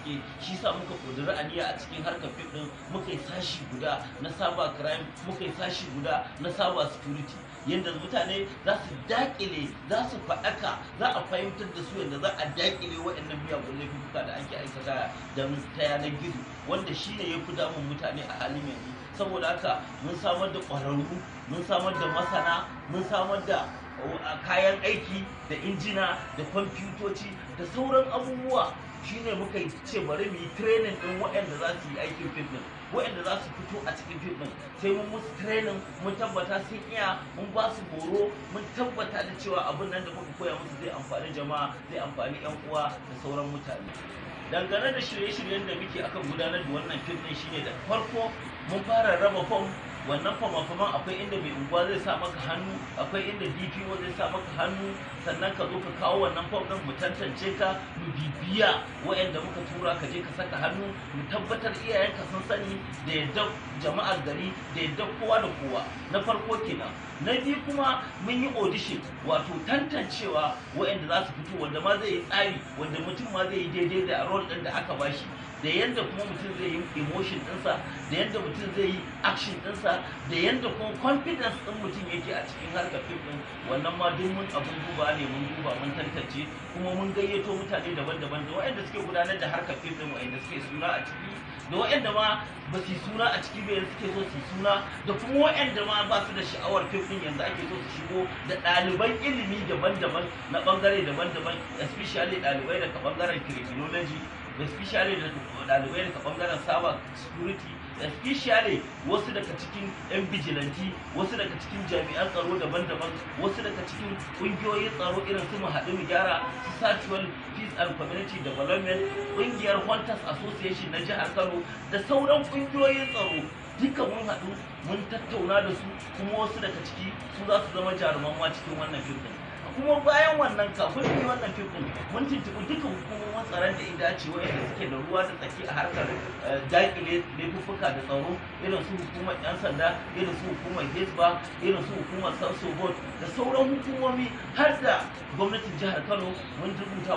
gaske. Shi sa muka ƙudiri aniya a cikin harkar fim ɗin, muka yi sashi guda na cyber crime, muka yi sashi guda na cyber security, yadda mutane za su daƙile, za su faɗaka, za a fahimtar da su yadda za a daƙile waɗannan miyagun laifuka da ake aikata da ta yanar gizo, wanda shi ne ya fi damun mutane a halin yanzu. Saboda haka mun samar da ƙwararru, mun samar da masana, mun samar da kayan aiki da injina da kwamfutoci da sauran abubuwa. Shine muka ce bari mu yi training din waɗanda za su yi aikin fim din, waɗanda za su fito a cikin fim din. Sai mun musu training, mun tabbata sun iya, mun ba su horo, mun tabbata da cewa abin nan da muka koya musu zai amfani jama'a, zai amfani yan uwa da sauran mutane. Dangane da shirye-shiryen da muke akan gudanar da wannan fim din, shine da farko mun fara raba fom. Wannan fama-faman, akwai inda mai unguwa zai sa maka hannu, akwai inda DPO zai sa maka hannu, sannan ka zo ka kawo wannan fom din, mu tantance ka, mu bibiya waɗanda muka tura ka je ka saka hannu, mu tabbatar iyayenka sun sani, da yadda jama'ar gari, da yadda kowa da kowa. Na farko kenan. Na biyu kuma mun yi audition, wato tantancewa waɗanda za su fito, wanda ma zai yi tsari, wanda mutum ma zai yi daidai da role ɗin da aka bashi, da yadda kuma mutum zai yi emotion ɗinsa, da yadda mutum zai yi action ɗinsa, da yadda kuma confidence ɗin mutum yake a cikin harkar fim ɗin. Wannan ma duk mun abun duba ne, mun duba, mun tantance, kuma mun gayyato mutane daban-daban, da waɗanda suke gudanar da harkar fim ɗin, waɗanda suke suna a ciki, da waɗanda ma ba su yi suna a ciki ba yanzu suke so su yi suna, da kuma waɗanda ma ba su da sha'awar fim ɗin yanzu ake so su shigo, da ɗaliban ilimi daban-daban na ɓangare daban-daban, especially ɗalibai daga ɓangaren criminology, especially da ɗalibai daga ɓangaren cyber security, especially wasu daga cikin 'yan vigilante, wasu daga cikin jami'an tsaro daban-daban, wasu daga cikin ƙungiyoyin tsaro irin su Mu Haɗu Mu Gyara, su Satual Peace and Community Development, ƙungiyar Hunters Association na jihar Kano, da sauran ƙungiyoyin tsaro. Duka mun haɗu, mun tattauna da su, kuma wasu daga ciki su za su zama jaruman ma cikin wannan fim ɗin. Kuma bayan wannan, kafin mu yi wannan fim din, mun tuntuɓi duka hukumomin tsaron da ya dace, wayanda suke da ruwa da tsaki a harkar dakile laifuffuka da tsaro, irin su hukumar yan sanda, irin su hukumar Hisba, irin su hukumar Censorboard, da sauran hukumomi, har da gwamnatin jihar Kano. Mun rubuta.